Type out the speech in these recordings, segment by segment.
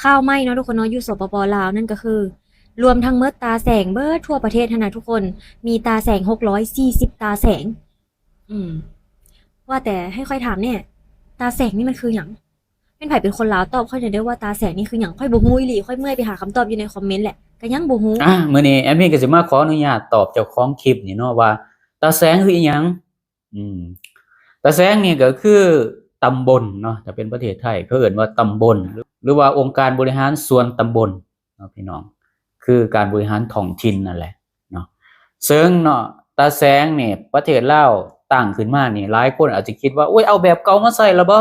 ຂ່າວໃໝ່ເນາະທຸກຄົນເນາະ ຢູ່ ສປປ ລາວ ນັ້ນກໍຄື ລວມທັງໝົດຕາແສງເບິດທົ່ວປະເທດຫັ້ນນະທຸກຄົນ ມີຕາແສງຫົກຮ້ອຍສີ່ສິບຕາແສງ. ອືມ ວ່າແຕ່ໃຫ້ຂ້ອຍຖາມແດ່ ຕາແສງນີ້ມັນຄືຫຍັງ? ແມ່ນໃຜເປັນຄົນລາວ ຕອບຂ້ອຍແດ່ເດີວ່າຕາແສງນີ້ຄືຫຍັງ? ຂ້ອຍບໍ່ຮູ້ອີ່ຫຼີ ຂ້ອຍເມື່ອຍໄປຫາຄຳຕອບຢູ່ໃນຄອມເມັນແຫຼະ ກໍຍັງບໍ່ຮູ້. ອາ ມື້ນີ້ແອດມິນກໍຊິມາຂໍອະນຸຍາດຕອບເຈົ້າຂອງຄລິບນີ້ເນາະວ່າ ຕາແສງຄືອີ່ຫຍັງ? ອືມ ຕາແສງນີ້ກໍຄືຕຳບົນເນາະ ຖ້າເປັນປະເທດໄທເຂົາເອີ້ນວ່າຕຳບົນ ຫຼືວ່າອົງການບໍລິຫານສ່ວນຕຳບົນເນາະພີ່ນ້ອງ ຄືການບໍລິຫານທ້ອງຖິ່ນນັ້ນແຫຼະເນາະ. ເຊິ່ງເນາະ ຕາແສງນີ້ປະເທດລາວຕັ້ງຂຶ້ນມານີ້ ຫຼາຍຄົນອາດຈະຄິດວ່າ ໂອ້ຍ ເອົາແບບເກົ່າມາໃຊ້ລະບໍ?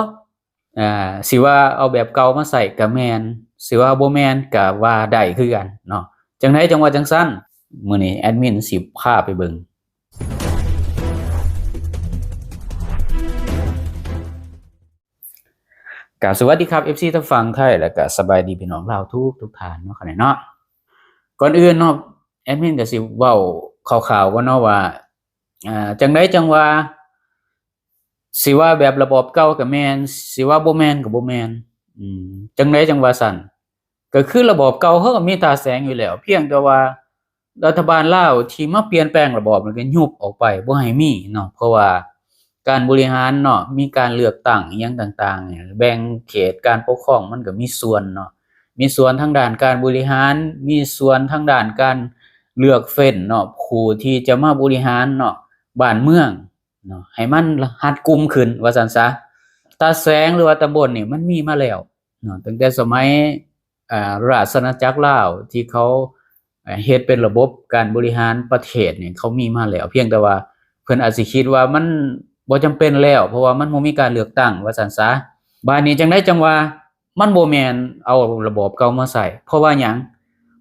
ອາ ຊິວ່າເອົາແບບເກົ່າມາໃຊ້ກໍແມ່ນ ຊິວ່າບໍ່ແມ່ນກໍວ່າໄດ້ຄືກັນເນາະ. ຈັ່ງໃດຈັ່ງວ່າຈັ່ງຊັ້ນ ມື້ນີ້ແອດມິນຊິພາໄປເບິ່ງ. ກາບສະຫວັດດີຄັບ ເອັຟຊີ ທາງຝັ່ງໄທ ແລະກະສະບາຍດີພີ່ນ້ອງລາວທຸກໆທ່ານເນາະ ຂະແນນເນາະ. ກ່ອນອື່ນເນາະ ແອດມິນກໍຊິເວົ້າຄ່າວໆກ່ອນເນາະວ່າ ອາ ຈັ່ງໃດຈັ່ງວ່າ ຊິວ່າແບບລະບອບເກົ່າກໍແມ່ນ ຊິວ່າບໍ່ແມ່ນກໍບໍ່ແມ່ນ. ອືມ ຈັ່ງໃດຈັ່ງວ່າຊັ້ນ ກໍຄືລະບອບເກົ່າເຂົາກໍມີຕາແສງຢູ່ແລ້ວ ພຽງແຕ່ວ່າລັດຖະບານລາວທີ່ມາປ່ຽນແປງລະບອບ ແລ້ວກໍຍຸບອອກໄປ ບໍ່ໃຫ້ມີເນາະ. ເພາະວ່າການບໍລິຫານເນາະ ມີການເລືອກຕັ້ງອີ່ຫຍັງຕ່າງໆ ແບ່ງເຂດການປົກຄອງ ມັນກໍມີສ່ວນເນາະ ມີສ່ວນທາງດ້ານການບໍລິຫານ ມີສ່ວນທາງດ້ານການເລືອກເຟ້ນເນາະ ຜູ້ທີ່ຈະມາບໍລິຫານເນາະ ບ້ານເມືອງ ເນາະ ໃຫ້ມັນຮັດກຸມຂຶ້ນວ່າຊັ້ນຊະ. ຕາແສງ ຫຼືວ່າຕຳບົນນີ້ ມັນມີມາແລ້ວເນາະ ຕັ້ງແຕ່ສະໄໝ ເອີ ລາຊະອານາຈັກລາວ ທີ່ເຂົາ ເອີ ເຮັດເປັນລະບົບການບໍລິຫານປະເທດນີ້ ເຂົາມີມາແລ້ວ ພຽງແຕ່ວ່າເພິ່ນອາດຊິຄິດວ່າມັນບໍ່ຈຳເປັນແລ້ວ ເພາະວ່າມັນບໍ່ມີການເລືອກຕັ້ງວ່າຊັ້ນຊະ. ບາດນີ້ຈັ່ງໃດຈັ່ງວ່າ ມັນບໍ່ແມ່ນເອົາລະບອບເກົ່າມາໃຊ້ ເພາະວ່າຫຍັງ?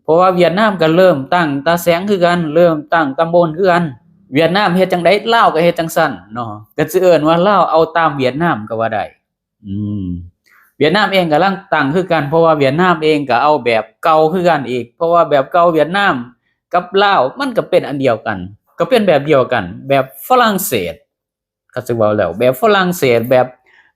ເພາະວ່າຫວຽດນາມກໍເລີ່ມຕັ້ງຕາແສງຄືກັນ ເລີ່ມຕັ້ງຕຳບົນຄືກັນ. ຫວຽດນາມເຮັດຈັ່ງໃດ ລາວກໍເຮັດຈັ່ງຊັ້ນເນາະ ກໍຊິເອີ້ນວ່າລາວເອົາຕາມຫວຽດນາມກໍວ່າໄດ້. ອືມ ຫວຽດນາມເອງກຳລັງຕັ້ງຄືກັນ ເພາະວ່າຫວຽດນາມເອງກໍເອົາແບບເກົ່າຄືກັນອີກ ເພາະວ່າແບບເກົ່າຫວຽດນາມກັບລາວມັນກໍເປັນອັນດຽວກັນ ກໍເປັນແບບດຽວກັນ ແບບຝຣັ່ງເສດ ຄັນຊິເວົ້າແລ້ວ ແບບຝຣັ່ງເສດ ແບບ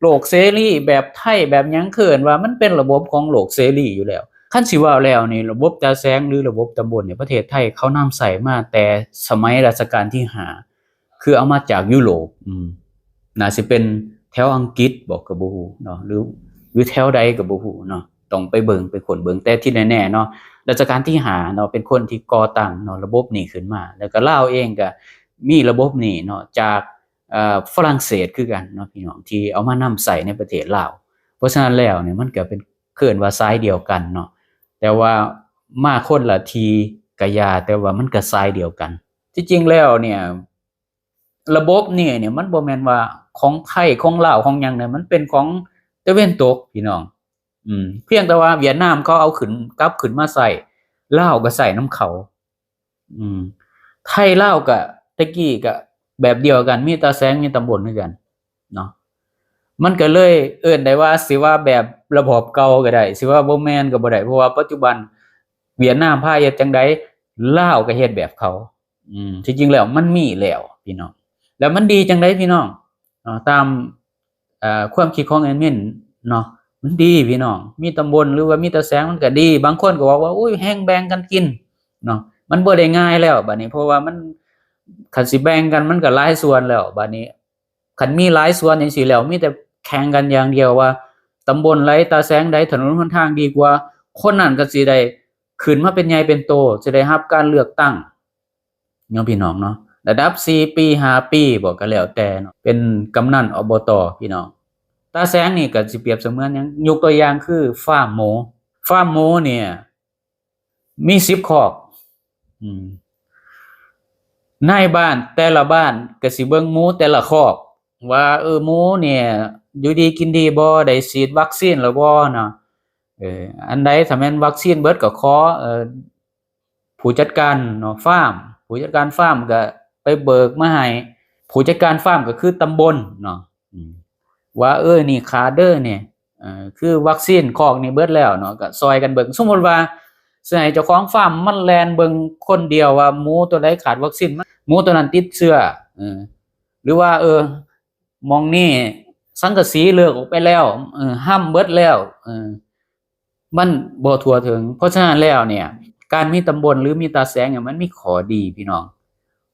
ໂລກເສລີ ແບບໄທ ແບບຫຍັງ ເອີ້ນວ່າມັນເປັນລະບົບຂອງໂລກເສລີຢູ່ແລ້ວ. ຄັນຊິເວົ້າແລ້ວນີ້ ລະບົບຕາແສງ ຫຼື ລະບົບຕຳບົນນີ້ ປະເທດໄທເຂົານຳໃຊ້ມາແຕ່ສະໄໝລັດຊະການທີຫ້າ ຄືເອົາມາຈາກຢູໂຣບ. ອືມ ໜ້າຊິເປັນແຖວອັງກິດບໍ ກໍບໍ່ຮູ້ເນາະ ຫຼື ຢູ່ແຖວໃດກໍບໍ່ຮູ້ເນາະ ຕ້ອງໄປເບິ່ງ ໄປຄົ້ນເບິ່ງ. ແຕ່ທີ່ແນ່ໆເນາະ ລັດຊະການທີຫ້າເນາະ ເປັນຄົນທີ່ກໍ່ຕັ້ງເນາະ ລະບົບນີ້ຂຶ້ນມາ ແລ້ວກໍລາວເອງກໍມີລະບົບນີ້ເນາະ ຈາກ ເອີ ຝຣັ່ງເສດຄືກັນເນາະ ພີ່ນ້ອງ ທີ່ເອົາມານຳໃຊ້ໃນປະເທດລາວ. ເພາະສະນັ້ນແລ້ວນີ້ ມັນກໍເປັນ ເອີ້ນວ່າສາຍດຽວກັນເນາະ ແຕ່ວ່າມາຄົນລະທີ່ກະຢ່າ ແຕ່ວ່າມັນກໍສາຍດຽວກັນ. ທີ່ຈິງແລ້ວເນຍ ລະບົບນີ້ເນຍ ມັນບໍ່ແມ່ນວ່າຂອງໄທ ຂອງລາວ ຂອງຫຍັງເນຍ ມັນເປັນຂອງຕາເວັນຕົກ ພີ່ນ້ອງ. ອືມ ພຽງແຕ່ວ່າຫວຽດນາມເຂົາເອົາຂຶ້ນ ກັບຂຶ້ນມາໃຊ້ ລາວກໍໃຊ້ນຳເຂົາ. ອືມ ໄທລາວກະ ແຕ່ກີ້ກະແບບດຽວກັນ ມີຕາແສງ ມີຕຳບົນຄືກັນເນາະ. ມັນກະເລີຍເອີ້ນໄດ້ວ່າ ຊິວ່າແບບລະບອບເກົ່າກໍໄດ້ ຊິວ່າບໍ່ແມ່ນກໍບໍ່ໄດ້ ເພາະວ່າປັດຈຸບັນຫວຽດນາມພາເຮັດຈັ່ງໃດ ລາວກໍເຮັດແບບເຂົາ. ອືມ ທີ່ຈິງແລ້ວມັນມີແລ້ວ ພີ່ນ້ອງ ແລ້ວມັນດີຈັ່ງໃດ ພີ່ນ້ອງເນາະ? ຕາມ ເອີ ຄວາມຄິດຂອງແອດມິນເນາະ ມັນດີພີ່ນ້ອງ ມີຕຳບົນ ຫຼືວ່າມີຕາແສງມັນກໍດີ. ບາງຄົນກໍບອກວ່າ ໂອ້ຍ ແຮງແບ່ງກັນກິນເນາະ ມັນບໍ່ໄດ້ງ່າຍແລ້ວບາດນີ້ ເພາະວ່າມັນ ຄັນຊິແບ່ງກັນມັນກໍຫຼາຍສ່ວນແລ້ວບາດນີ້. ຄັນມີຫຼາຍສ່ວນຈັ່ງຊີ້ແລ້ວ ມີແຕ່ແຂ່ງກັນຢ່າງດຽວວ່າ ຕຳບົນໃດ ຕາແສງໃດ ຖະໜົນຫົນທາງດີກວ່າ ຄົນນັ້ນກໍຊິໄດ້ຂຶ້ນມາເປັນໃຫຍ່ເປັນໂຕ ຊິໄດ້ຮັບການເລືອກຕັ້ງ ເນາະ ພີ່ນ້ອງເນາະ ລະດັບສີ່ປີ ຫ້າປີບໍ ກໍແລ້ວແຕ່ເນາະ ເປັນກຳນັນ ອບຕ ພີ່ນ້ອງ. ຕາແສງນີ້ກໍຊິປຽບສະເໝືອນຫຍັງ ຍົກຕົວຢ່າງຄືຟາມໝູ ຟາມໝູນີ້ມີສິບຄອກ ອືມ ນາຍບ້ານແຕ່ລະບ້ານກໍຊິເບິ່ງໝູແຕ່ລະຄອກວ່າ ເອີ ໝູນີ້ຢູ່ດີກິນດີບໍ່ ໄດ້ສີດວັກຊີນແລ້ວບໍ່ເນາະ. ເອີ ອັນໃດຖ້າແມ່ນວັກຊີນເບິດກໍຂໍ ເອີ ຜູ້ຈັດການເນາະ ຟາມ ຜູ້ຈັດການຟາມກໍໄປເບີກມາໃຫ້ ຜູ້ຈັດການຟາມກໍຄືຕຳບົນເນາະ ອືມ ວ່າ ເອີ ນີ້ຂາດເດີນີ້ ເອີ ຄືວັກຊີນຄອກນີ້ເບິດແລ້ວເນາະ ກໍຊ່ອຍກັນເບິ່ງ. ສົມມຸດວ່າຊິໃຫ້ເຈົ້າຂອງຟາມມັນແລ່ນເບິ່ງຄົນດຽວວ່າໝູຕົວໃດຂາດວັກຊີນ ໝູຕົວນັ້ນຕິດເຊື້ອ ເອີ ຫຼືວ່າ ເອີ ໝ່ອງນີ້ສັງກະສີເລີກອອກໄປແລ້ວ ເອີ ຫ້ຳເບິດແລ້ວ ເອີ ມັນບໍ່ທົ່ວເຖິງ. ເພາະສະນັ້ນແລ້ວເນ່ຍ ການມີຕຳບົນ ຫຼື ມີຕາແສງເນ່ຍ ມັນມີຂໍ້ດີພີ່ນ້ອງ.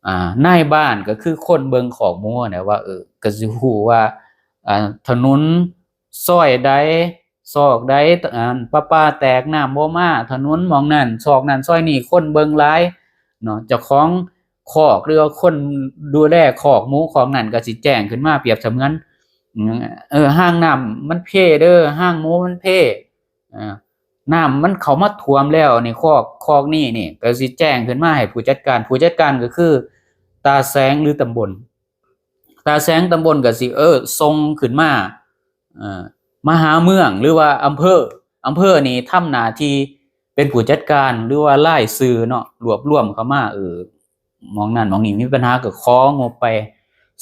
ອາ ນາຍບ້ານກໍຄືຄົນເບິ່ງຄອກໝູຫັ້ນແຫຼະວ່າ ເອີ ກໍຊິຮູ້ວ່າ ອາ ຖະໜົນຊອຍໃດ ຊອກໃດ ອາ ປະປາແຕກ ນ້ຳບໍ່ມາ ຖະໜົນໝ່ອງນັ້ນ ຊອກນັ້ນຊອຍນີ້ ຄົນເບິ່ງຫຼາຍເນາະ. ເຈົ້າຂອງຄອກ ຫຼືວ່າຄົນດູແລຄອກໝູຄອກນັ້ນ ກໍຊິແຈ້ງຂຶ້ນມາ ປຽບສະເໝືອນ ເອີ ຮາງນ້ຳມັນເພເດີ ຮາງໝູມັນເພ ອາ ນ້ຳມັນເຂົ້າມາຖ້ວມແລ້ວນີ້ ຄອກ ຄອກນີ້ນີ້ ກໍຊິແຈ້ງຂຶ້ນມາໃຫ້ຜູ້ຈັດການ. ຜູ້ຈັດການກໍຄືຕາແສງ ຫຼື ຕຳບົນ. ຕາແສງຕຳບົນກໍຊິ ເອີ ສົ່ງຂຶ້ນມາ ເອີ ມາຫາເມືອງ ຫຼືວ່າອຳເພີ. ອຳເພີນີ້ທຳໜ້າທີ່ເປັນຜູ້ຈັດການ ຫຼືວ່າລາຍຊື່ເນາະ ລວບລວມເຂົ້າມາ ເອີ ໝ່ອງນັ້ນໝ່ອງນີ້ມີບັນຫາ ກໍຂໍງົບໄປ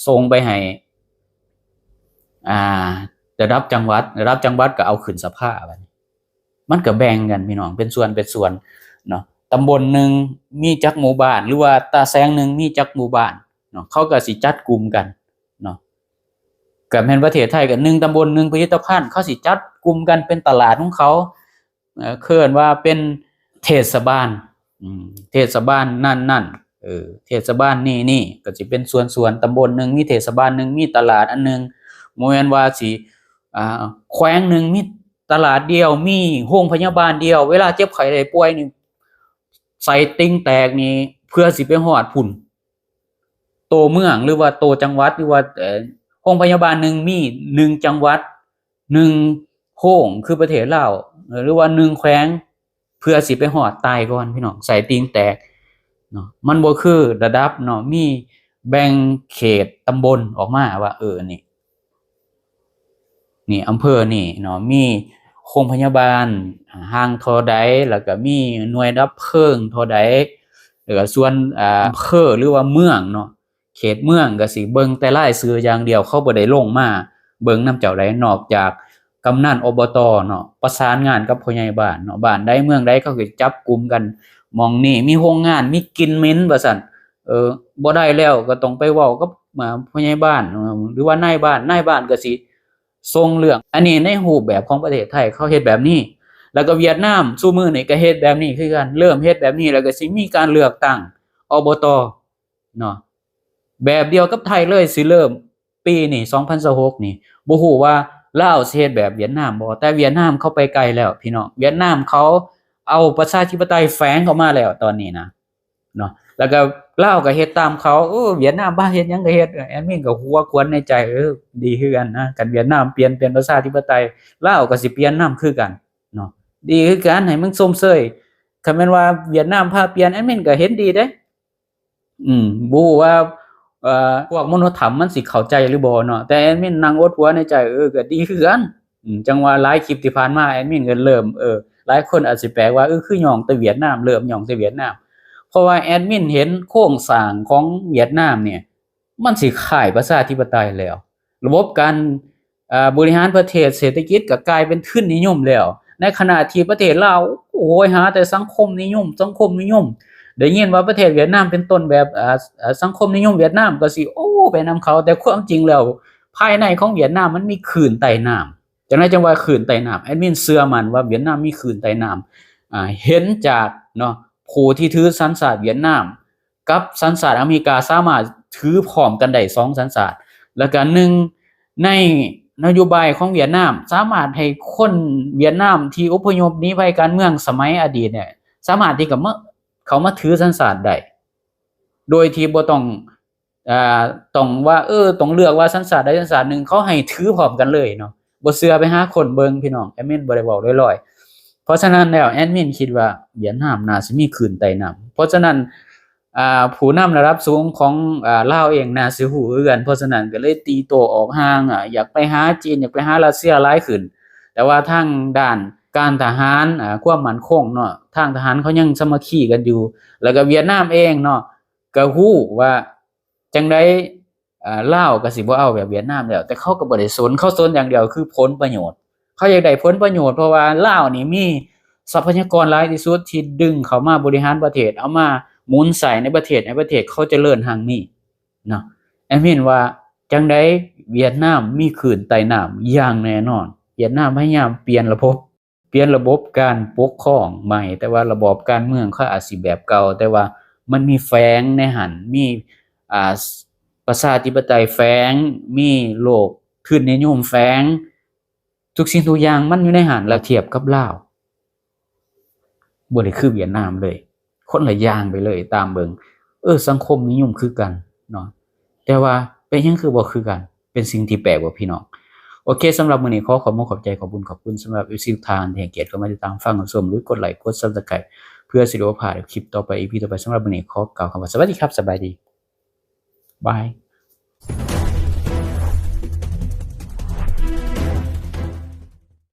ສົ່ງໄປໃຫ້ ອ່າ ລະດັບຈັງຫວັດ ລະດັບຈັງຫວັດກໍເອົາຂຶ້ນສະພາ. ບັດນີ້ມັນກໍແບ່ງກັນພີ່ນ້ອງ ເປັນສ່ວນເປັນສ່ວນເນາະ. ຕຳບົນໜຶ່ງມີຈັກໝູ່ບ້ານ ຫຼືວ່າຕາແສງໜຶ່ງມີຈັກໝູ່ບ້ານເນາະ ເຂົາກໍຊິຈັດກຸ່ມກັນເນາະ. ກໍແມ່ນປະເທດໄທກໍໜຶ່ງຕຳບົນໜຶ່ງຜະລິດຕະພັນ ເຂົາຊິຈັດກຸ່ມກັນເປັນຕະຫຼາດຂອງເຂົາ ເອີ ເອີ້ນວ່າເປັນເທດສະບານ ເທດສະບານນັ້ນໆ ເອີ ເທດສະບານນີ້ໆ ກໍຊິເປັນສ່ວນໆ ຕຳບົນໜຶ່ງມີເທດສະບານໜຶ່ງ ມີຕະຫຼາດອັນໜຶ່ງ. ບໍ່ແມ່ນວ່າຊິ ອາ ແຂວງໜຶ່ງມີຕະຫຼາດດຽວ ມີໂຮງພະຍາບານດຽວ ເວລາເຈັບໄຂ້ໄດ້ປ່ວຍນີ້ ໄສ້ຕິ່ງແຕກນີ້ ເພື່ອຊິໄປຮອດພຸ້ນ ໂຕເມືອງ ຫຼືວ່າໂຕຈັງຫວັດ ຫຼືວ່າ ເອີ ໂຮງພະຍາບານໜຶ່ງມີໜຶ່ງຈັງຫວັດ ໜຶ່ງໂຮງ ຄືປະເທດລາວ ເອີ ຫຼືວ່າໜຶ່ງແຂວງ ເພື່ອຊິໄປຮອດ ຕາຍກ່ອນພີ່ນ້ອງ ໄສ້ຕິ່ງແຕກເນາະ. ມັນບໍ່ຄືລະດັບເນາະ ມີແບ່ງເຂດຕຳບົນອອກມາວ່າ ເອີ ນີ້ ນີ້ອຳເພີນີ້ເນາະ ມີໂຮງພະຍາບານ ອາ ຮ່າງທໍ່ໃດ ແລ້ວກໍມີໜ່ວຍດັບເພີງທໍ່ໃດ ແລ້ວກໍສ່ວນ ອາ ອຳເພີ ຫຼືວ່າເມືອງເນາະ ເຂດເມືອງກໍຊິເບິ່ງແຕ່ລາຍຊື່ຢ່າງດຽວ ເຂົາບໍ່ໄດ້ລົງມາເບິ່ງນຳເຈົ້າໃດ ນອກຈາກກຳນັນ ອບຕ ເນາະ ປະສານງານກັບຜູ້ໃຫຍ່ບ້ານເນາະ ບ້ານໃດເມືອງໃດ ເຂົາກໍຈັບກຸ່ມກັນ ໝ່ອງນີ້ມີໂຮງງານ ມີກິ່ນເໝັນວ່າຊັ້ນ ເອີ ບໍ່ໄດ້ແລ້ວກໍຕ້ອງໄປເວົ້າກັບ ອາ ຜູ້ໃຫຍ່ບ້ານ ເອີ ຫຼືວ່ານາຍບ້ານ ນາຍບ້ານກໍຊິສົ່ງເລື່ອງ. ອັນນີ້ໃນຮູບແບບຂອງປະເທດໄທ ເຂົາເຮັດແບບນີ້ ແລ້ວກໍຫວຽດນາມຊຸມື້ນີ້ກໍເຮັດແບບນີ້ຄືກັນ ເລີ່ມເຮັດແບບນີ້ ແລ້ວກໍຊິມີການເລືອກຕັ້ງ ອບຕ ເນາະ ແບບດຽວກັບໄທເລີຍ ຊິເລີ່ມປີນີ້ ສອງພັນຊາວຫົກນີ້ ບໍ່ຮູ້ວ່າລາວຊິເຮັດແບບຫວຽດນາມບໍ່ ແຕ່ຫວຽດນາມເຂົາໄປໄກແລ້ວພີ່ນ້ອງ ຫວຽດນາມເຂົາເອົາປະຊາທິປະໄຕແຝງເຂົ້າມາແລ້ວຕອນນີ້ນະເນາະ. ແລ້ວກໍລາວກໍເຮັດຕາມເຂົາ ເອີ ຫວຽດນາມພາເຮັດຫຍັງກໍເຮັດ ແອດມິນກໍຫົວຂວັນໃນໃຈ ເອີ ດີຄືກັນນະ ຄັນຫວຽດນາມປ່ຽນເປັນປະຊາທິປະໄຕ ລາວກໍຊິປ່ຽນນຳຄືກັນເນາະ ດີຄືກັນ ໃຫ້ມັນຊົມເຊີຍ. ຄັນແມ່ນວ່າຫວຽດນາມພາປ່ຽນ ແອດມິນກໍເຫັນດີເດ້ ອືມ ບໍ່ຮູ້ວ່າ ເອີ ພວກມະນຸດທຳມັນຊິເຂົ້າໃຈຫຼືບໍ່ເນາະ ແຕ່ແອດມິນນັ່ງອົດຫົວໃນໃຈ ເອີ ກໍດີຄືກັນ. ອືມ ຈັ່ງວ່າຫຼາຍຄລິບທີ່ຜ່ານມາ ແອດມິນກໍເລີ່ມ ເອີ ຫຼາຍຄົນອາດຊິແປກວ່າ ເອີ ຄືຍ້ອງແຕ່ຫວຽດນາມ ເລີ່ມຍ້ອງແຕ່ຫວຽດນາມ ເພາະວ່າແອດມິນເຫັນໂຄງສ້າງຂອງຫວຽດນາມນີ້ ມັນຊິຄ້າຍປະຊາທິປະໄຕແລ້ວ ລະບົບການ ອາ ບໍລິຫານປະເທດ ເສດຖະກິດກໍກາຍເປັນທຶນນິຍົມແລ້ວ ໃນຂະນະທີ່ປະເທດລາວ ໂອ້ຍ ຫາແຕ່ສັງຄົມນິຍົມ ສັງຄົມນິຍົມ ໄດ້ຍິນວ່າປະເທດຫວຽດນາມເປັນຕົ້ນແບບ ອາ ອາ ສັງຄົມນິຍົມຫວຽດນາມ ກໍຊິ ໂອ້ ໄປນຳເຂົາ ແຕ່ຄວາມຈິງແລ້ວ ພາຍໃນຂອງຫວຽດນາມມັນມີຄື້ນໃຕ້ນ້ຳ. ຈັ່ງໃດຈັ່ງວ່າຄື້ນໃຕ້ນ້ຳ ແອດມິນເຊື່ອໝັ້ນວ່າຫວຽດນາມມີຄື້ນໃຕ້ນ້ຳ ອາ ເຫັນຈາກເນາະ ຜູ້ທີ່ຖືສັນຊາດຫວຽດນາມ ກັບສັນຊາດອາເມລິກາສາມາດຖືພ້ອມກັນໄດ້ສອງສັນຊາດ ແລ້ວກະໜຶ່ງໃນນະໂຍບາຍຂອງຫວຽດນາມ ສາມາດໃຫ້ຄົນຫວຽດນາມທີ່ອົບພະຍົບໜີໄພການເມືອງສະໄໝອະດີດເນຍ ສາມາດທີ່ຈະມາ ເຂົ້າມາຖືສັນຊາດໄດ້ ໂດຍທີ່ບໍ່ຕ້ອງ ອາ ຕ້ອງວ່າ ເອີ ຕ້ອງເລືອກວ່າສັນຊາດໃດສັນຊາດໜຶ່ງ ເຂົາໃຫ້ຖືພ້ອມກັນເລີຍເນາະ ບໍ່ເຊື່ອໄປຫາຄົ້ນເບິ່ງພີ່ນ້ອງ ແອດມິນບໍ່ໄດ້ເວົ້າລອຍໆ. ເພາະສະນັ້ນແລ້ວ ແອດມິນຄິດວ່າຫວຽດນາມໜ້າຊິມີຄື້ນໃຕ້ນ້ຳ ເພາະສະນັ້ນ ອ່າ ຜູ້ນຳລະດັບສູງຂອງ ອ່າ ລາວເອງໜ້າຊິຮູ້ຄືກັນ ເພາະສະນັ້ນກໍເລີຍຕີໂຕ້ອອກຫ່າງ ອາ ຢາກໄປຫາຈີນ ຢາກໄປຫາຣັດເຊຍຫຼາຍຂຶ້ນ ແຕ່ວ່າທາງດ້ານການທະຫານ ອາ ຄວາມໝັ້ນຄົງເນາະ ທາງທະຫານເຂົາຍັງສາມັກຄີກັນຢູ່ ແລ້ວກໍຫວຽດນາມເອງເນາະ ກໍຮູ້ວ່າຈັ່ງໃດ ອາ ລາວກໍຊິບໍ່ເອົາແບບຫວຽດນາມແລ້ວ ແຕ່ເຂົາກໍບໍ່ໄດ້ສົນ ເຂົາສົນຢ່າງດຽວຄືຜົນປະໂຫຍດ ເຂົາຢາກໄດ້ຜົນປະໂຫຍດ ເພາະວ່າລາວນີ້ມີຊັບພະຍາກອນຫຼາຍທີ່ສຸດທີ່ດຶງເຂົ້າມາບໍລິຫານປະເທດ ເອົາມາໝູນໃຊ້ໃນປະເທດ ໃຫ້ປະເທດເຂົາຈະເລີນຮັ່ງມີເນາະ. ແອດມິນວ່າຈັ່ງໃດ ຫວຽດນາມມີຄື້ນໃຕ້ນ້ຳຢ່າງແນ່ນອນ. ຫວຽດນາມພະຍາຍາມປ່ຽນລະບົບ ປ່ຽນລະບົບການປົກຄອງໃໝ່, ແຕ່ວ່າລະບອບການເມືອງເຂົາອາດຊິແບບເກົ່າ, ແຕ່ວ່າມັນມີແຝງໃນຫັ້ນ, ມີ ອ່າ ປະຊາທິປະໄຕແຝງ, ມີໂລກທຶນນິຍົມແຝງ, ທຸກສິ່ງທຸກຢ່າງມັນຢູ່ໃນຫັ້ນ. ແລ້ວທຽບກັບລາວ ບໍ່ໄດ້ຄືຫວຽດນາມເລີຍ, ຄົນລະຢ່າງໄປເລີຍ. ຕາມເບິ່ງ ເອີ ສັງຄົມນິຍົມຄືກັນເນາະ, ແຕ່ວ່າເປັນຫຍັງຄືບໍ່ຄືກັນ? ເປັນສິ່ງທີ່ແປກບໍ່ພີ່ນ້ອງ? ໂອເຄ, ສຳລັບມື້ນີ້ຂໍຂອບມຸກຂອບໃຈ, ຂອບບຸນຂອບຄຸນສຳລັບເອັຟຊີທຸກທ່ານທີ່ໃຫ້ກຽດເຂົ້າມາຕິດຕາມຟັງຮັບຊົມ ຫຼືກົດໄລກົດ Subscribe ເພື່ອຊິໄດ້ບໍ່ພາດຄລິບຕໍ່ໄປ, ອີພີຕໍ່ໄປ. ສຳລັບມື້ນີ້ຂໍກ່າວຄຳວ່າສະຫວັດດີຄັບ, ສະບາຍດີ, ບາຍ.